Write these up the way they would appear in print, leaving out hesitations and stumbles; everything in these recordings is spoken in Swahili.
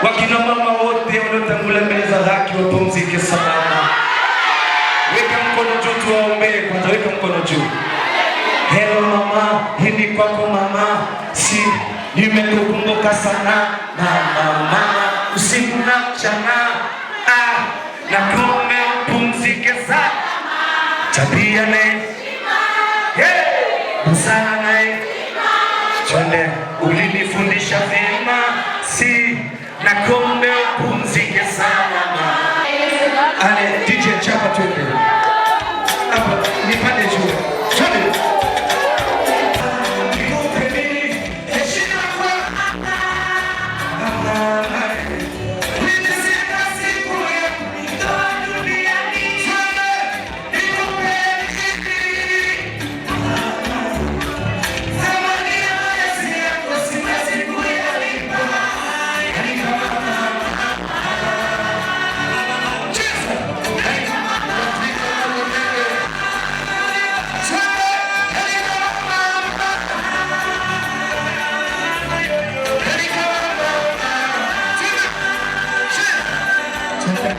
Wakina mama wote waliotangulia mbele za haki wapumzike salama. Weka mkono juu tuwaombee kwanza, weka mkono juu. Hello mama, hii ni kwako mama, si nimekukumbuka sana mama, mama, usiku na mchana, ah, na kumbe upumzike sana, tabia naye, hey, busara naye, twende, ulinifundisha vyema, si na kumbe upumzike salama. Ale DJ chapa, twende hapa, nipande juu, twende. Nikupe nini? Heshima kwa mama. Nimesema siku ya kunitoa duniani. Nikupe nini? Thamani ya malezi yako siwezi kuyalipa. Yani kama mama. Cheza. Yani kama mama. Yani kama mama. Yani kama mama. Cheza. Cheza.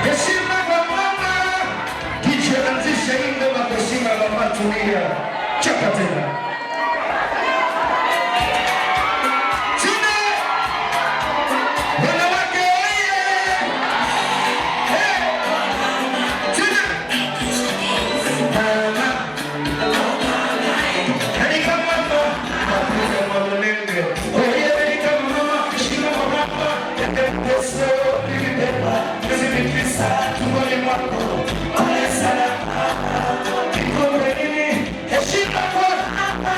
Heshima kwa mama. Kisha anzisha hii ngoma kwa heshima ya mama. Tulia. Chapa tena. Chini. Wanawake oye! Hey! Chini. Mama. Yani kama mama. Mapiga manene. Oye, yani kama mama. Heshima kwa mama. Pesa, nilibeba. Miezi 9 tumboni mwako. Pole sana. Nikupe nini? Heshima kwa mama.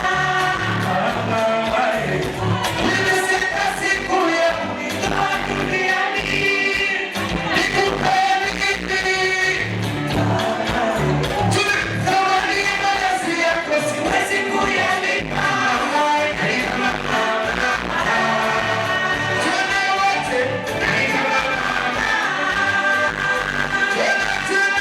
Nimesema siku ya kunitoa duniani. Nikupe nini? Thamani ya malezi yako siwezi kuyalipa. Twende wote. Tena, tena.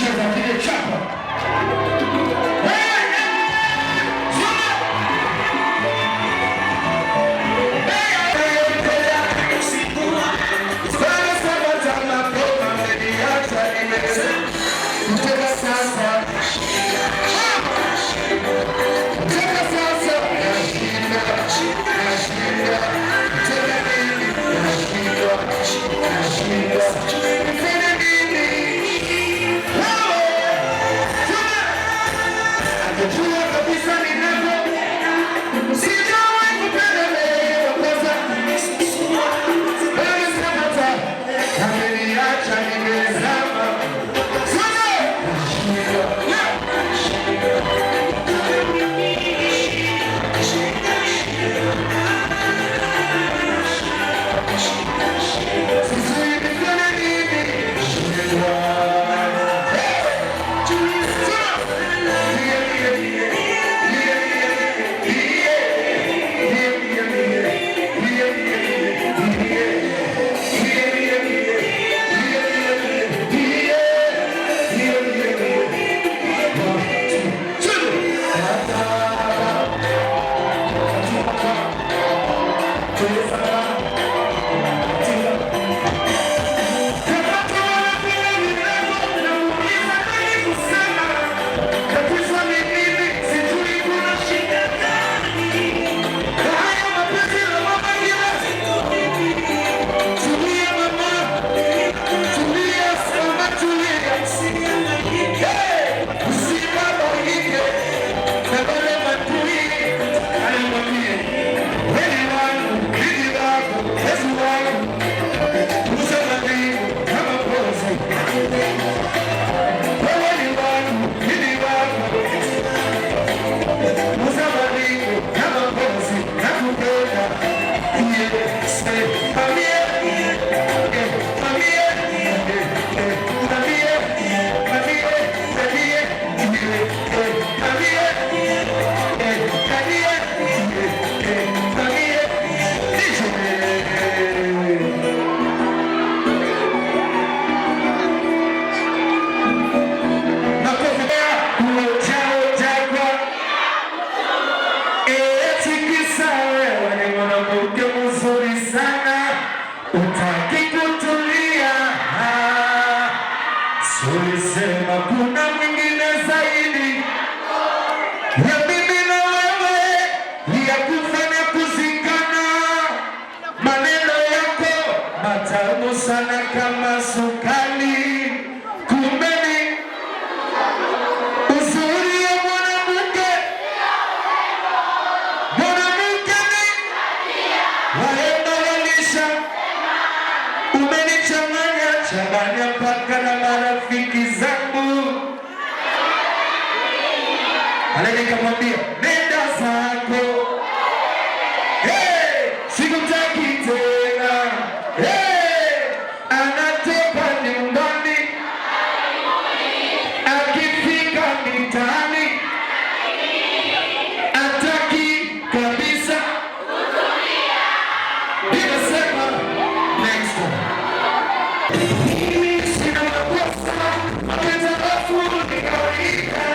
Cheza kile chapa. Hey, hey, sema. Akijua kabisa ninavyo, sijawahi kupendelewa kwanza. Ameniacha nimezama. Sasa! Yeah! Sijui nifanye nini. Hey! Yeah, yeah, yeah. Yeah, yeah, yeah. Yeah, yeah, yeah. Yeah, yeah, yeah. Yeah, yeah, yeah. Yeah, yeah, yeah. One, two, Tikisa, wewe ni mwanamke mzuri sana, utaki kutulia. Sulisema kuna mwingine zaidi ya mimi na wewe, ya kufa na kuzikana. Maneno yako matamu sana kama sukari, kumbe ni uzuri wa mwanamke. Mwanamke ni wahenga walisha, umenichanganya changanya mpaka na marafiki zangu. Ale nikamwambia nenda zako, hey, sikutaki tena. Hey, anatoka nyumbani akifika mitaani ataki kabisa. Ninasema next one. Mimi sina makosa, mapenzi alafu ni kawaida.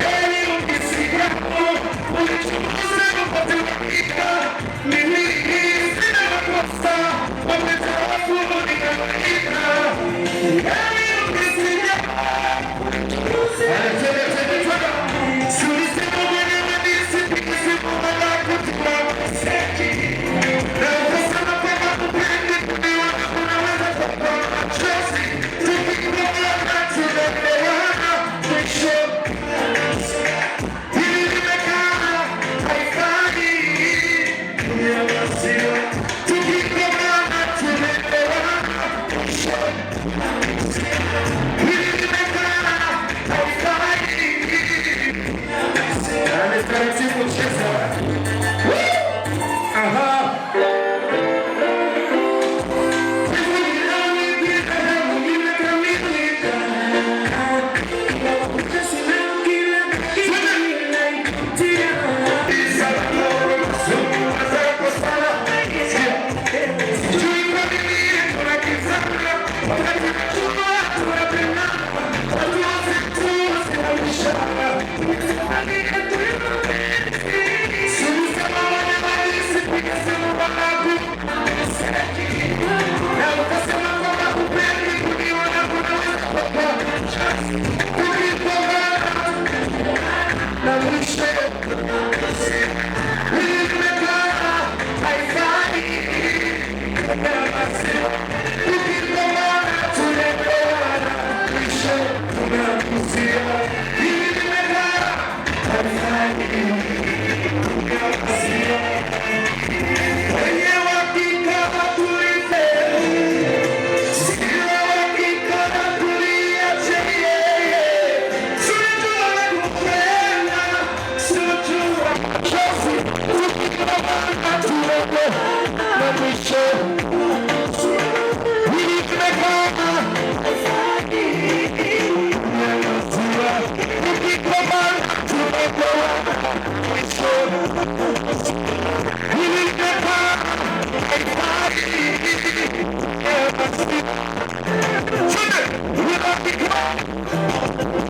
Heri ukisikia, ulichunguze upate uhakika. Mimi